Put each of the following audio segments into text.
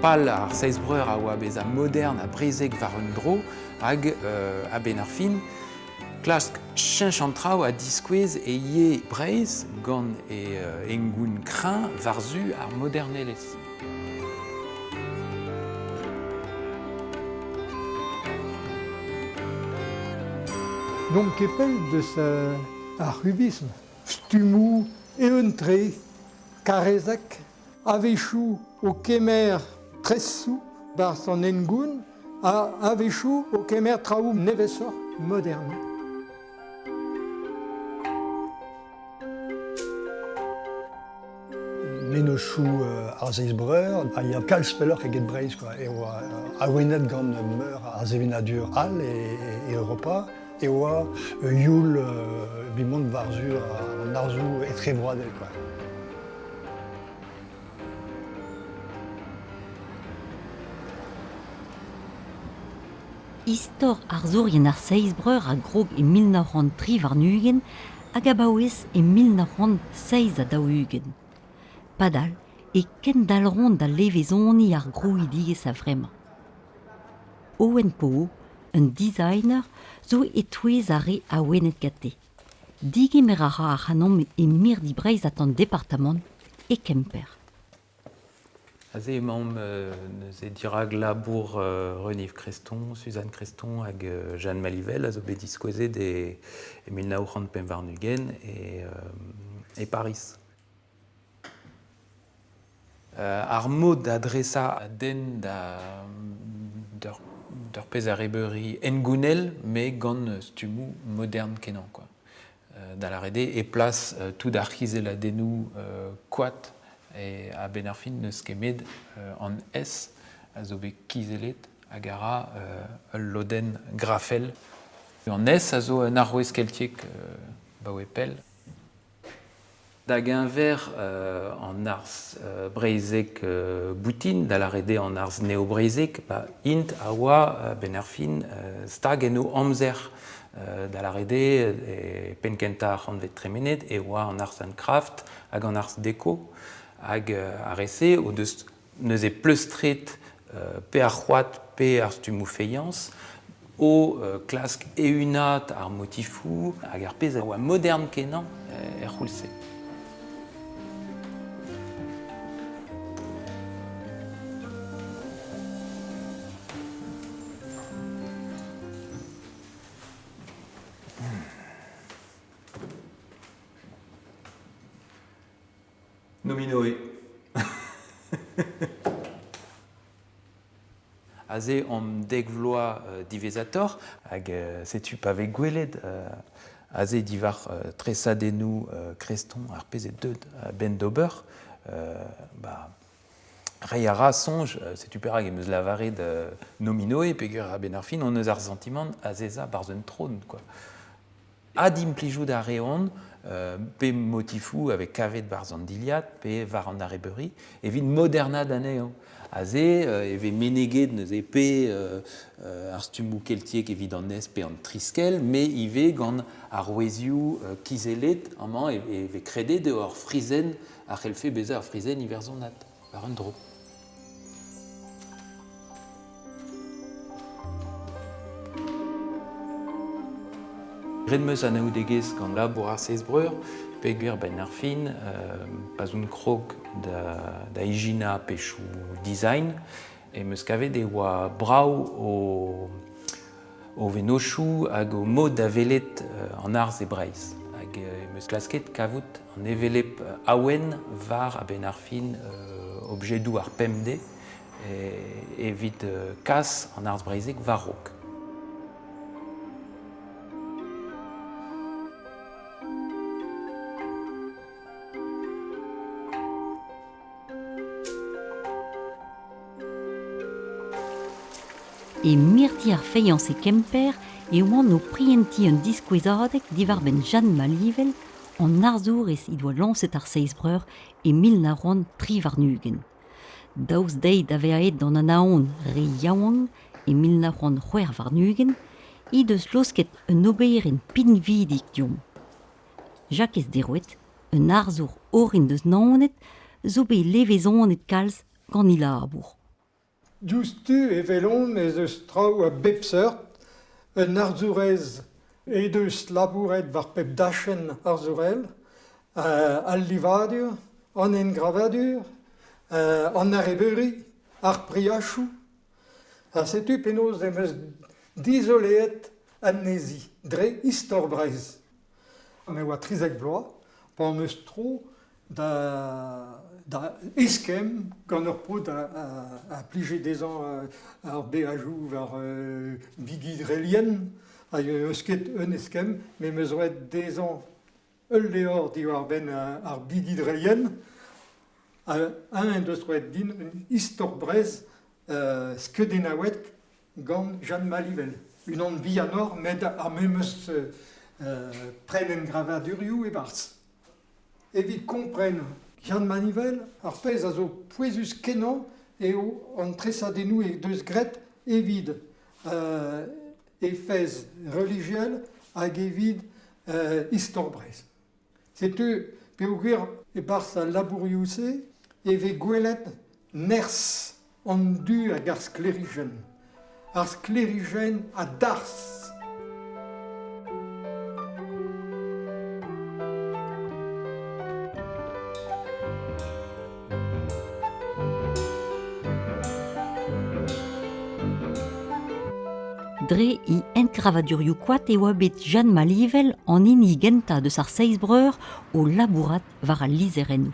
Pal ar Seiz Breur a oa bezañ modern ha breizhek war un dro hag a-benn ar fin klask cheñch an traoù ha diskouez e ye Breizh gant e hengoun kreñv war-zu ar modernelezh. N'omp ket pell deus ar c'hubism. Stummoù eeun-tre, karrezek, a-wechoù o kemer tresoù 'barzh an hengoun ha a-wechoù o kemer traoù nevesoc'h, modern. Mennozhioù ar Seiz Breur a ya kalz pelloc'h eget Breizh quoi. E oa awenet gant meur a sevenadur all e Europa e oa youl evit mont war-zu an arzoù etrebroadel quoi. Istor arzourien ar Seiz Breur a grog e 1923 hag a baouez e 1947. Padal e kendalc'hont da levezoniñ ar grouidigezh a-vremañ. Owen Poe, un designer, zo e-touez ar re awenet gante. Digemer a ra ac'hanomp e mirdi breizhat an departamant e Kemper. Aze emaomp neuze dirak labour René-Yves Creston, Suzanne Creston hag Jeanne Malivel a zo bet diskouezet e 1925 e Pariz. Ar mod da dresañ a denn da d'ur pezh arrebeuri hengounel met gant stummoù modern-kenañ quoi. Da lâret eo e plas tout ar c'hizelladennoù koad a-benn ar fin n'eus ket met an S a zo bet kizellet hag a ra ul lodenn grafel. An S a zo un arouez keltiek 'baoe pell. Da geñver an arz breizhek boutin, da lâret eo an arz neo-breizhek, ba int a oa a-benn ar fin stag en o amzer. Da lâret eo e penn-kentañ ar c'hantved tremenet e oa an arz and craft hag an arz deco hag ar re-se o deus neuze pleustret pe ar c'hoad pe ar stummoù feilhañs o klask eeunaat ar motifoù hag ar pezh a oa modern-kenañ er c'houlz-se. Nominoe. Aze omp dek vloaz diwezhatoc'h hag setu pa vez gwelet aze diwar tresadennoù Kreston ar pezh eo deuet a-benn d'ober, ba reiñ a ra soñj, setu perak em eus lavaret Nominoe peogwir a-benn ar fin hon eus ar santimant azezañ 'barzh un tron quoi. Adimplijout a reont pe motifoù a vez kavet 'barzh an dilhad pe war an arrebeuri evit modernaat anezhañ. Aze e vez meneget neuze pe ar stummoù keltiek evit an ez pe an triskell, met ivez gant arouezioù kizellet. Amañ e vez kredet eo ur frizenn a c'hellfe bezañ ur frizenn iwerzhonat war un dro. Graet 'm eus anaoudegezh gant labour ar Seiz Breur peogwir 'benn ar fin pa'z on krog da ijinañ pezhioù design em eus kavet e oa brav o vennozhioù hag o mod da welet an arz e Breizh. Hag em eus klasket kavout an hevelep awen war a-benn ar fin objedoù ar pemdez evit kas an arz breizhek war-raok. E mirdi ar feilhañs e Kemper e oant o prientiñ un diskouezadeg diwar-benn Jeanne Malivel, an arzourez he doa lañset ar Seiz Breur e 1923. Daoust dezhi da vezañ aet d'an Anaon re yaouank e 1926 he deus laosket un oberenn pinvidik deomp. Jakez Derouet, un arzour orin deus Naoned, zo bet levezonet kalz gant he labour. Diouzhtu e welomp ez eus traoù a bep seurt, un arzourez he deus labouret war pep dachenn arzourel, al livadur, an engravadur, an arrebeuri, ar priachoù. Ha setu penaos em eus dizoleet anezhi dre istor Breizh. Me oa 13 vloaz pa am eus tro da da eskemm gant ur paotr a plije dezhañ ar beajoù war bigi dre lien. Ha eus ket un eskemm, me 'm eus roet dezhañ ul levr diwar-benn ar bigi dre lien. Eñ en deus roet din un istor Breizh skeudennaouet gant Jeanne Malivel. Unan bihanoc'h met ar memes prenn-engravadurioù e-barzh. Evit kompren Jeanne Manivel, ar pezh a zo pouezus-kenañ eo an tresadennoù he deus graet evit he fezh relijiel hag evit istor Breizh. Setu peogwir e-barzh al labourioù-se e vez gwelet nerzh an du hag ar sklêrijenn. Ar sklêrijenn a darzh. Dre he enkravadurioù koad e oa bet Jeanne Malivel an hini gentañ deus ar Seiz Breur o labourat war al lizherennoù.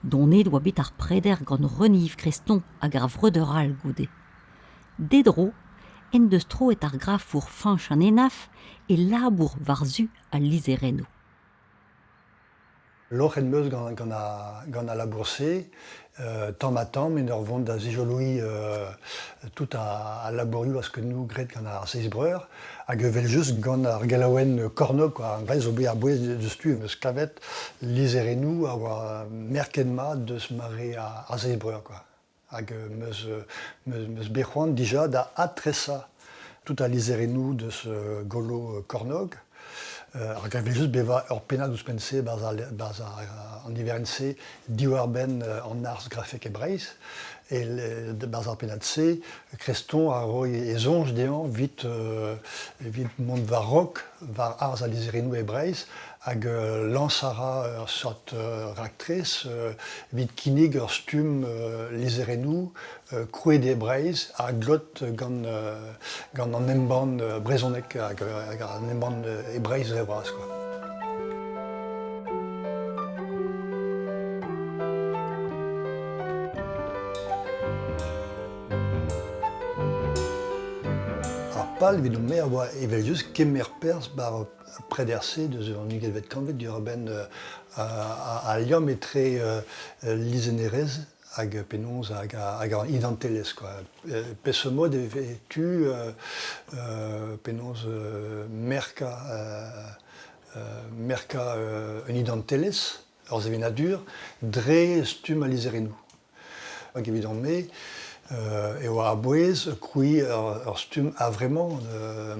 Donet oa bet ar preder gant René-Yves Creston hag ar vreudeur all goude. D'e dro en deus troet ar grafour Fañch an Henaff e labour war-zu al lizherennoù. Loc'het 'm eus gant al labour-se, tamm-ha-tamm, en ur vont da zijoloiñ tout al labourioù a-skeudennoù graet gant ar Seiz Breur, hag evel-just gant ar gelaouenn Kornog, quoi. An dra-se zo bet a-bouez deus-tu em eus kavet lizherennoù a oa merket mat deus mare ar Seiz Breur, quoi. Hag 'm eus bet c'hoant dija da adtresañ tout al lizherennoù deus golo Kornog. Ar evel-just bevañ ur pennad ouzhpenn-se 'barzh an niverenn-se diwar-benn an arz grafek e Breizh. E 'barzh ar pennad-se, Kreston a roy e soñj dezhañ evit mont war-raok war arz al lizherennoù e Breizh hag lañs a ra ur seurt raktres evit kinnig ur stumm lizherennoù krouet e Breizh a glot gant gant an embann brezhonek hag an embann e Breizh dre vras quoi. Ar pal evidon-me a oa evel-just kemer perzh 'ba preder-se deus an ugentvet kantved diwar-benn al liamm etre lizhennerezh hag penaos hag an identelezh quoi. Peseurt mod e vez tu penaos merkañ merkañ un identelezh, ur sevenadur, dre stumm al lizherennoù. Hag evidon-me e oa a-bouez krouiñ ur stumm a-vremañ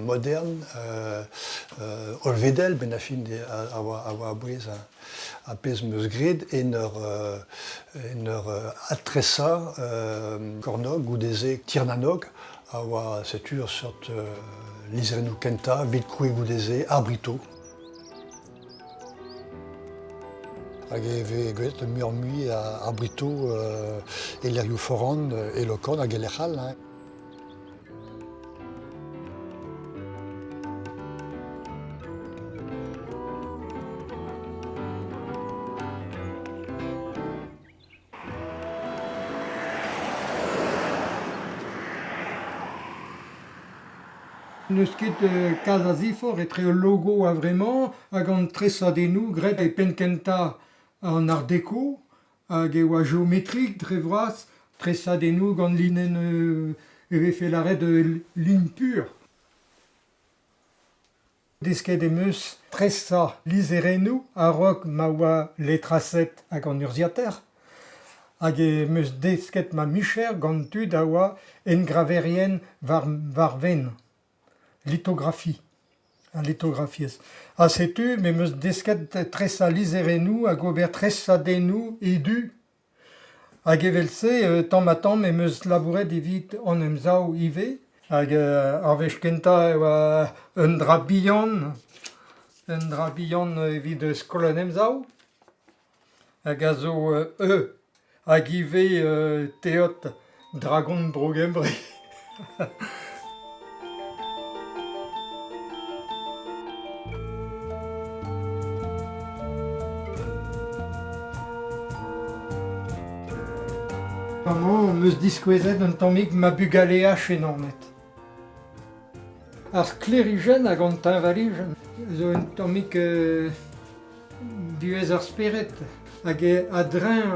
modern, hollvedel benn ar fin a oa a-bouez. Ar pezh 'm eus graet en ur adtresañ Kornog goude-se Tirnanog a oa setu ur seurt lizherennoù kentañ evit krouiñ goude-se ar Brito. Hag e vez gwelet muioc'h-mui ar Brito e lec'hioù foran, e Lokorn hag e lec'h all. Hein. N'eus ket kalz a ziforc'h etre ul logo a-vremañ hag an tresadennoù graet e penn-kentañ an Art Déco hag e oa geometrik dre vras, tresadennoù gant linenn e vefe lâret ligne pure. Desket em eus tresañ lizherennoù a-raok ma oa letraset hag an urzhiataer hag em eus desket ma micher gant tud a oa engraverien war wenn, litografi, al litografiezh. Ha setu me 'm eus desket tresañ lizherennoù hag ober tresadennoù e du. Hag evel-se, tamm-ha-tamm em eus labouret evit an Emsav ivez. Hag ar wech kentañ e oa un dra bihan, un dra bihan evit skol an Emsav. Hag a zo eu hag ivez teod dragon Bro-Gembre. Amañ am eus diskouezet un tammig ma bugaleaj e Naoned. Ar sklêrijenn hag an teñvalijenn zo un tammig buhez ar spered hag a-dreñv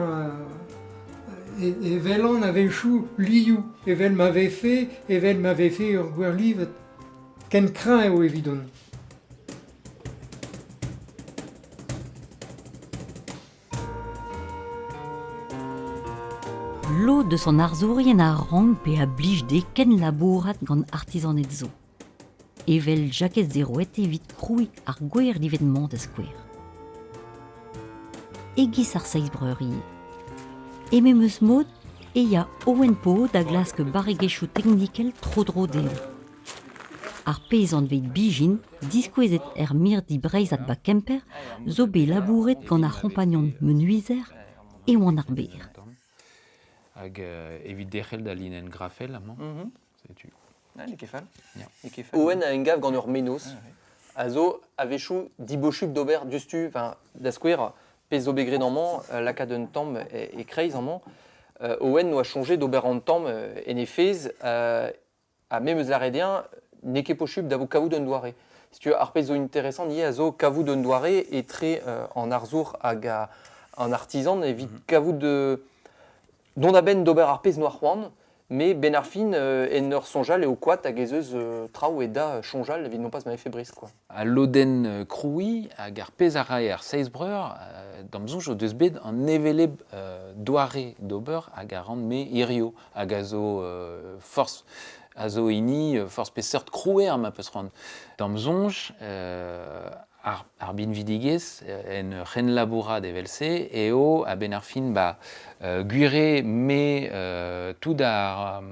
e welan a-wechoù livioù evel ma vefe evel ma vefe ur gwer-livet. Ken kreñv eo evidon. Lod eus an arzourien a rank pe a blij dezhe kenlabourat gant artizaned zo. Evel Jakez Derouet evit krouiñ ar gwer livet-mañ da skouer. E-giz ar Seiz Breur ivez. E memes mod e ya Owen Po da glask barregezhioù teknikel tro-dro dezhañ. Ar pezh anvet Bijin, diskouezet er mirdi breizhat 'ba Kemper, zo bet labouret gant ar c'hompagnon menuizer Ewan ar Berr. Hag evit derc'hel da linenn grafel amañ, setu. Ah, n'eo ket fall. Ya. N'eo ket fall. Owen a engav gant ur mennozh a zo a-wechoù dibochuk d'ober diouzhtu. Enfin, da skouer, pezh zo bet graet amañ, lakaat un tamm e-kreiz amañ. Owen noa soñjet d'ober an tamm en he fezh ha memes lâret dezhañ n'eo ket posupl da vo kavout un doare. Setu ar pezh zo interesant ivez a zo kavout un doare etre an arzour hag an artizan evit kavout dont a-benn d'ober ar pezh noa c'hoant, mais benn ar fin en ur soñjal eo koad hag ez eus traoù e da soñjal evit non pas ma vefe bresk quoi. Al lodenn krouiñ hag ar pezh a rae ar Seiz Breur, d'am soñj o deus bet an hevelep doare d'ober hag a ran-me hirio hag a zo forzh a zo hini forzh peseurt krouer ma peus c'hoant. D'am soñj, ar binvidigezh en ur c'henlabourat evel-se eo a-benn ar fin ba gwir eo me tout ar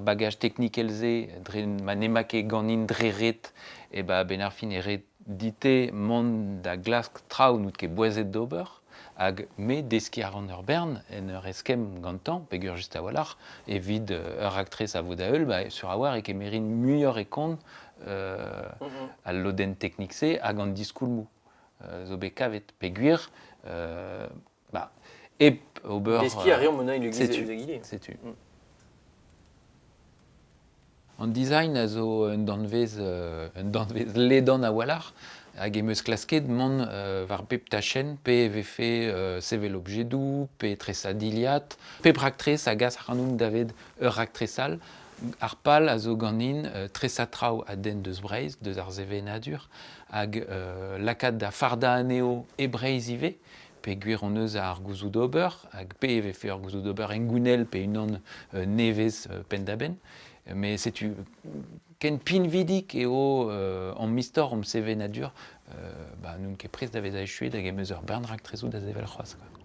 bagaj teknikel-se dre ma n'emañ ket ganin dre ret e ba a-benn ar fin e ret dit-te mont da glask traoù n'out ket boazet d'ober hag me deskiñ a ran ur bern en ur eskemm gantañ peogwir just a-walc'h evit ur raktres a vo da heul ba sur a-walc'h e kemerin muioc'h e kont al lodenn teknik-se hag an diskoulmoù zo bet kavet peogwir ba, hep ober... Deskiñ a reomp un setu, setu. An design a zo un danvez, un danvez ledan a-walc'h hag em eus klasket mont war bep tachenn, pe e vefe sevel objedoù, pe tresañ dilhad. Pep raktres a gas ac'hanon davet ur raktres all. Ar pal a zo ganin tresañ traoù a denn deus Breizh, deus ar sevenadur, hag lakaat da fardañ anezho e Breizh ivez, peogwir hon eus ar gouzout ober, hag pe e vefe ur gouzout ober hengounel pe unan nevez penn-da-benn. Mais setu ken pinvidik eo hon istor, hon sevenadur, ba, n'on ket prest da vezañ echuet hag em eus ur bern raktresoù da sevel c'hoazh. Quoi.